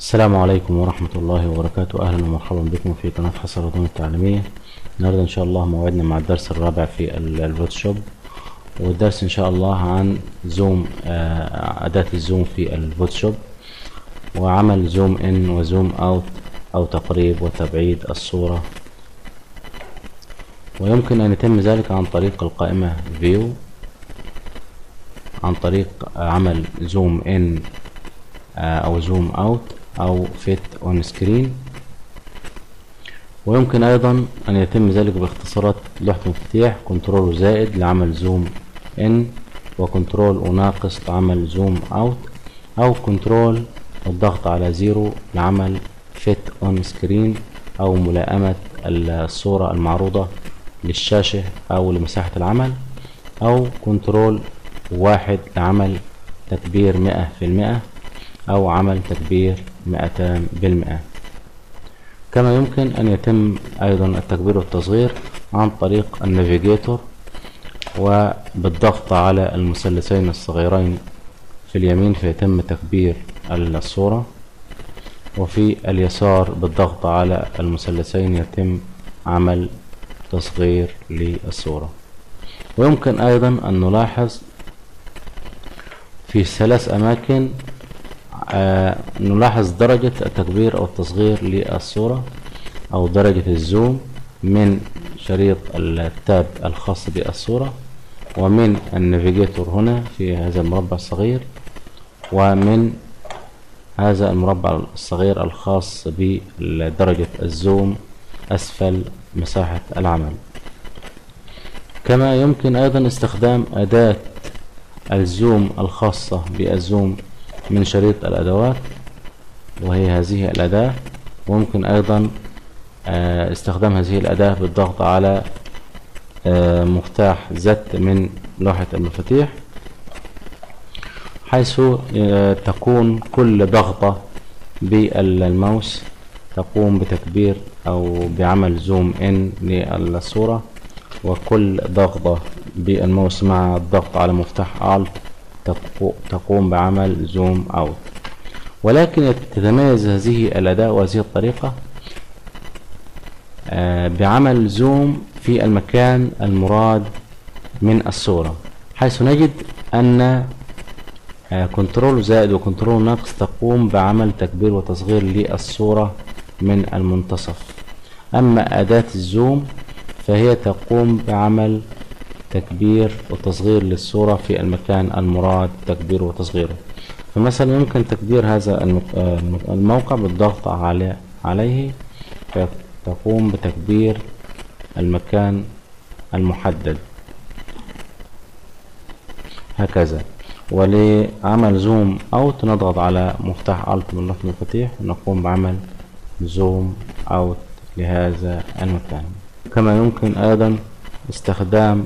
السلام عليكم ورحمة الله وبركاته. أهلا ومرحبا بكم في قناة حسن رضوان التعليمية. النهاردة إن شاء الله موعدنا مع الدرس الرابع في الفوتوشوب، والدرس إن شاء الله عن zoom، أداة ال zoom في الفوتوشوب، وعمل zoom in و zoom out أو تقريب وتبعيد الصورة. ويمكن أن يتم ذلك عن طريق القائمة view، عن طريق عمل zoom in أو zoom out أو fit on screen. ويمكن أيضا أن يتم ذلك باختصارات لوحة المفاتيح control زائد لعمل zoom in، و control وناقص لعمل zoom out، أو control والضغط على zero لعمل fit on screen أو ملائمة الصورة المعروضة للشاشة أو لمساحة العمل، أو control 1 لعمل تكبير 100% أو عمل تكبير 200%. كما يمكن أن يتم أيضا التكبير والتصغير عن طريق ال navigator، وبالضغط على المثلثين الصغيرين في اليمين فيتم تكبير الصورة، وفي اليسار بالضغط على المثلثين يتم عمل تصغير للصورة. ويمكن أيضا أن نلاحظ في 3 أماكن، نلاحظ درجة التكبير أو التصغير للصورة أو درجة ال zoom من شريط ال tab الخاص بالصورة، ومن ال navigator هنا في هذا المربع الصغير، ومن هذا المربع الصغير الخاص بدرجة ال zoom أسفل مساحة العمل. كما يمكن أيضا استخدام أداة ال zoom الخاصة بال zoom من شريط الأدوات، وهي هذه الأداة. وممكن أيضا استخدام هذه الأداة بالضغط على مفتاح Z من لوحة المفاتيح، حيث تكون كل ضغطة بالماوس تقوم بتكبير أو بعمل zoom in للصورة، وكل ضغطة بالماوس مع الضغط على مفتاح Alt تقوم بعمل zoom out. ولكن تتميز هذه الأداة وهذه الطريقة بعمل zoom في المكان المراد من الصورة، حيث نجد أن control زائد و control ناقص تقوم بعمل تكبير وتصغير للصورة من المنتصف. أما أداة ال zoom فهي تقوم بعمل تكبير وتصغير للصورة في المكان المراد تكبيره وتصغيره. فمثلا يمكن تكبير هذا الموقع بالضغط عليه فتقوم بتكبير المكان المحدد هكذا. ولعمل zoom out نضغط على مفتاح Alt من لوحة المفاتيح ونقوم بعمل zoom out لهذا المكان. كما يمكن أيضا استخدام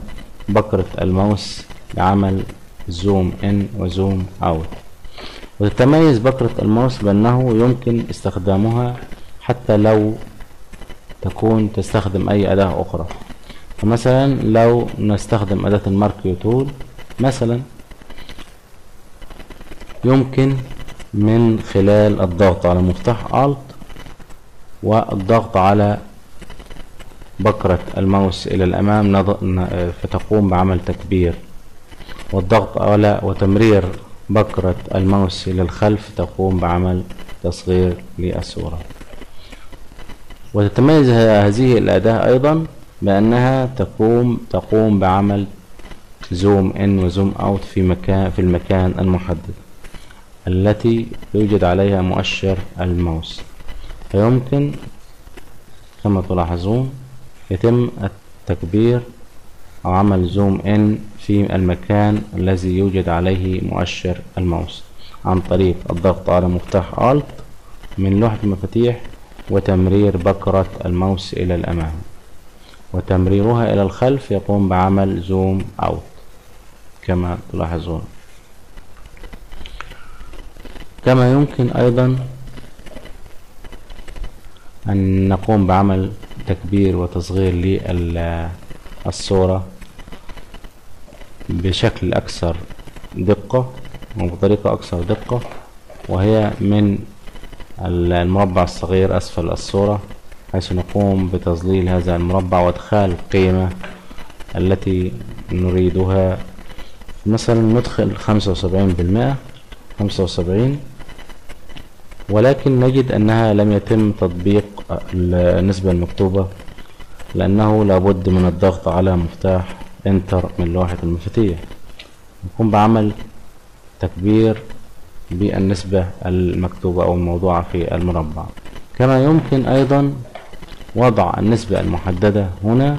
بكرة الماوس لعمل zoom in و zoom out. وتتميز بكرة الماوس بأنه يمكن استخدامها حتى لو تكون تستخدم أي أداة أخرى. فمثلا لو نستخدم أداة ال marquee tool مثلا، يمكن من خلال الضغط على مفتاح Alt والضغط على بكرة الماوس إلى الأمام فتقوم بعمل تكبير، والضغط على وتمرير بكرة الماوس إلى الخلف تقوم بعمل تصغير للصورة. وتتميز هذه الأداة أيضا بأنها تقوم بعمل zoom in و zoom out في المكان المحدد التي يوجد عليها مؤشر الماوس. فيمكن كما تلاحظون يتم التكبير أو عمل zoom in في المكان الذي يوجد عليه مؤشر الماوس عن طريق الضغط على مفتاح Alt من لوحة المفاتيح وتمرير بكرة الماوس إلى الأمام وتمريرها إلى الخلف يقوم بعمل zoom out كما تلاحظون. كما يمكن أيضا أن نقوم بعمل تكبير وتصغير للصورة بشكل أكثر دقة وبطريقة أكثر دقة، وهي من المربع الصغير أسفل الصورة، حيث نقوم بتظليل هذا المربع وإدخال القيمة التي نريدها. مثلا ندخل 75%، 75، ولكن نجد أنها لم يتم تطبيق النسبة المكتوبة لأنه لابد من الضغط على مفتاح Enter من لوحة المفاتيح. نقوم بعمل تكبير بالنسبة المكتوبة أو الموضوعة في المربع. كما يمكن أيضا وضع النسبة المحددة هنا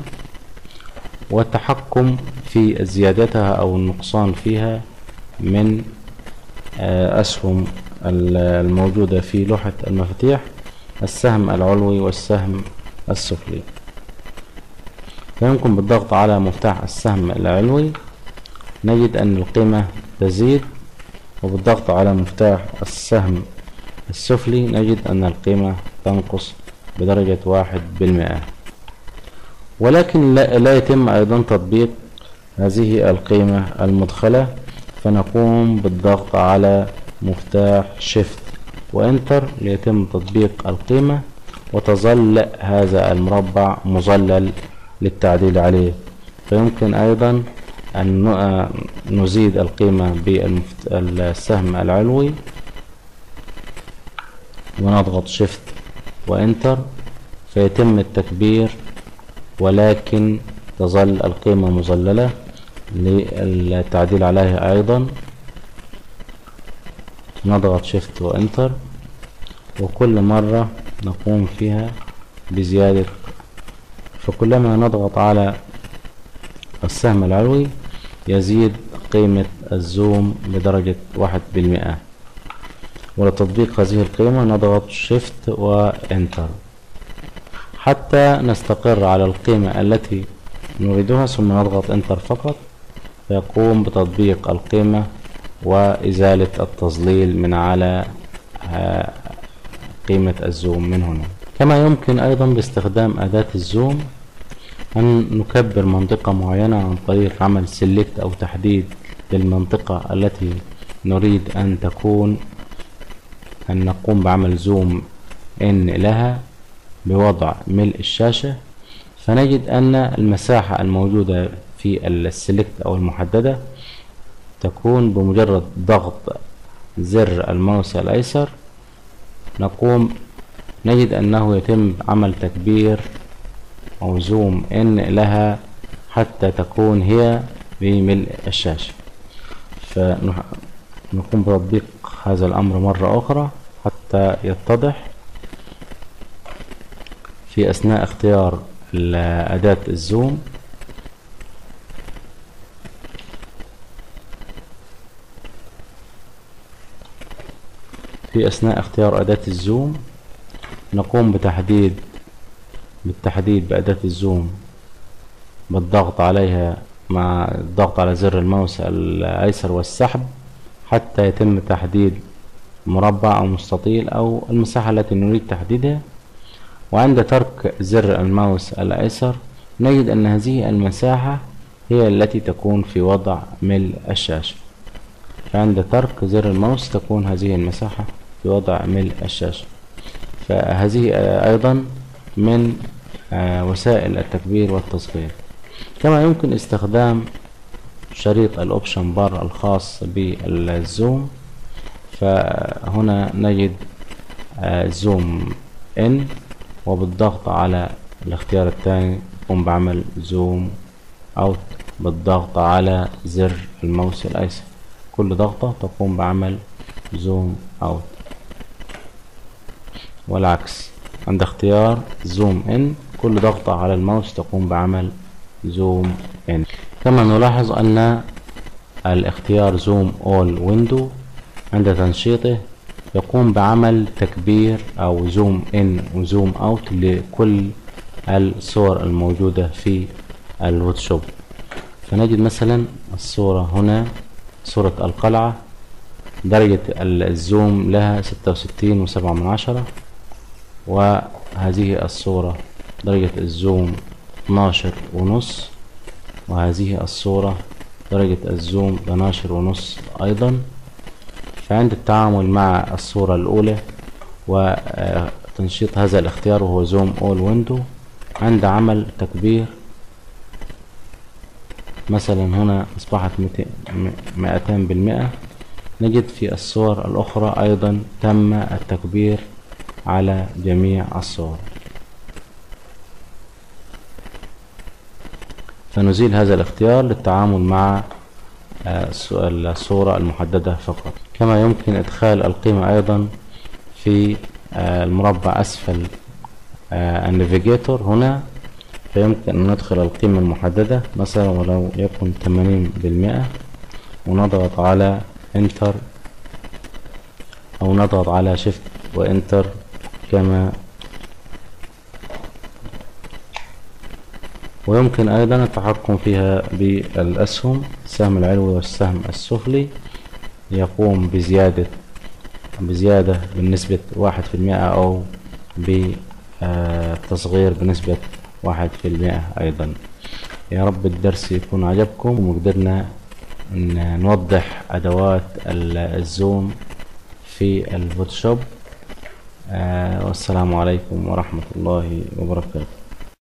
والتحكم في زيادتها أو النقصان فيها من أسهم الموجودة في لوحة المفاتيح، السهم العلوي والسهم السفلي. فيمكن بالضغط على مفتاح السهم العلوي نجد أن القيمة تزيد، وبالضغط على مفتاح السهم السفلي نجد أن القيمة تنقص بدرجة 1%. ولكن لا يتم أيضا تطبيق هذه القيمة المدخلة، فنقوم بالضغط على مفتاح Shift و Enter ليتم تطبيق القيمة، وتظل هذا المربع مظلل للتعديل عليه. فيمكن أيضا أن نزيد القيمة بالسهم العلوي ونضغط Shift و Enter فيتم التكبير، ولكن تظل القيمة مظللة للتعديل عليها أيضا. نضغط Shift و Enter، وكل مرة نقوم فيها بزيادة، فكلما نضغط على السهم العلوي يزيد قيمة ال zoom بدرجة 1%. ولتطبيق هذه القيمة نضغط Shift و Enter حتى نستقر على القيمة التي نريدها، ثم نضغط Enter فقط فيقوم بتطبيق القيمة وإزالة التظليل من على قيمة ال zoom من هنا. كما يمكن أيضا باستخدام أداة ال zoom أن نكبر منطقة معينة عن طريق عمل select أو تحديد للمنطقة التي نريد أن نقوم بعمل zoom in لها بوضع ملء الشاشة. فنجد أن المساحة الموجودة في ال select أو المحددة تكون بمجرد ضغط زر الماوس الأيسر نجد أنه يتم عمل تكبير أو zoom in لها حتى تكون هي بملء الشاشة. فنقوم بتطبيق هذا الأمر مرة أخرى حتى يتضح. في أثناء اختيار أداة ال zoom نقوم بالتحديد بأداة ال zoom بالضغط عليها مع الضغط على زر الماوس الأيسر والسحب حتى يتم تحديد مربع أو مستطيل أو المساحة التي نريد تحديدها. وعند ترك زر الماوس الأيسر نجد أن هذه المساحة هي التي تكون في وضع ملء الشاشة. فعند ترك زر الماوس تكون هذه المساحة في وضع ملء الشاشة. فهذه أيضا من وسائل التكبير والتصغير. كما يمكن استخدام شريط ال option bar الخاص بال zoom. فهنا نجد zoom in، وبالضغط على الاختيار الثاني نقوم بعمل zoom out بالضغط على زر الماوس الايسر. كل ضغطة تقوم بعمل zoom out، والعكس عند اختيار zoom in كل ضغطة على الماوس تقوم بعمل zoom in. كما نلاحظ ان الاختيار zoom all window عند تنشيطه يقوم بعمل تكبير او zoom in و zoom out لكل الصور الموجودة في الفوتوشوب. فنجد مثلا الصورة هنا صورة القلعة درجة ال zoom لها 66.7، وهذه الصورة درجة ال zoom 12.5، وهذه الصورة درجة ال zoom 12.5 أيضا. فعند التعامل مع الصورة الأولى وتنشيط هذا الاختيار وهو zoom all window. عند عمل تكبير مثلا هنا أصبحت 200%، نجد في الصور الأخرى أيضا تم التكبير على جميع الصور. فنزيل هذا الاختيار للتعامل مع الصورة المحددة فقط. كما يمكن إدخال القيمة أيضا في المربع أسفل ال navigator هنا، فيمكن أن ندخل القيمة المحددة مثلا ولو يكن 80%، ونضغط على enter أو نضغط على shift و enter كما. ويمكن أيضا التحكم فيها بالأسهم، السهم العلوي والسهم السفلي يقوم بزيادة بنسبة 1% أو بتصغير بنسبة 1% أيضا. يا رب الدرس يكون عجبكم وقدرنا نوضح أدوات ال zoom في الفوتوشوب. والسلام عليكم ورحمة الله وبركاته.